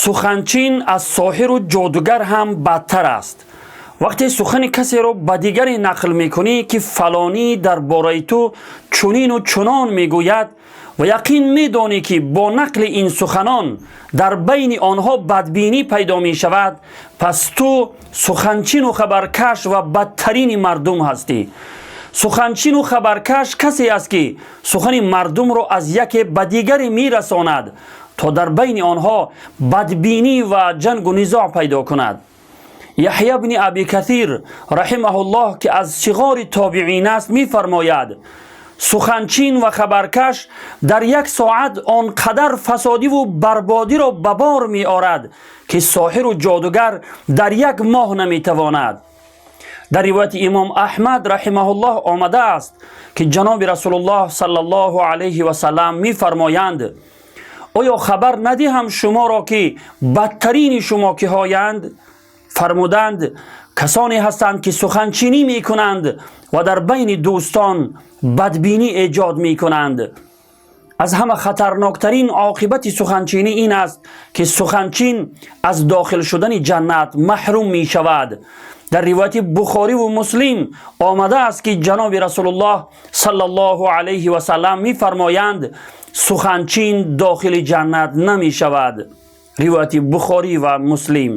Суханчин аз соҳиру ҷодугар ҳам бадтар аст. Вақте сухани касеро ба дигаре нақл мекунӣ, ки фалонӣ дар бораи ту чунину чунон мегӯяд, ва яқин медонӣ, ки бо нақли ин суханон дар байни онҳо бадбинӣ пайдо мешавад, пас ту суханчину хабаркаш ва бадтарини мардум ҳастӣ. Суханчину хабаркаш касе аст, ки сухани мардумро аз яке ба дигаре мерасонад, то дар байни онҳо бадбинӣ ва ҷангу низоъ пайдо кунад. Яҳья бни Аби Касир раҳимаҳуллоҳ, ки аз сиғори тобиин аст, мефармояд: суханчин ва хабаркаш дар як соат он қадар фасодиву барбодиро ба бор меорад, ки соҳиру ҷодугар дар як моҳ наметавонад. Дар ривояти имом Аҳмад раҳимаҳуллоҳ омадааст, ки ҷаноби Расулуллоҳ саллаллоҳу алайҳи васаллам мефармоянд: оё хабар надиҳам шуморо, ки бадтарини шумо киҳоянд? Фармуданд: касоне ҳастанд, ки суханчинӣ мекунанд ва дар байни дӯстон бадбинӣ эҷод мекунанд. Аз ҳама хатарноктарин оқибати суханчинӣ ин аст, ки суханчин аз дохил шудани ҷаннат маҳрум мешавад. Дар ривояти Бухориву Муслим омадааст, ки ҷаноби Расулуллоҳ саллаллоҳу алайҳи васаллам мефармоянд: суханчин дохили ҷаннат намешавад. Ривояти Бухорӣ ва Муслим.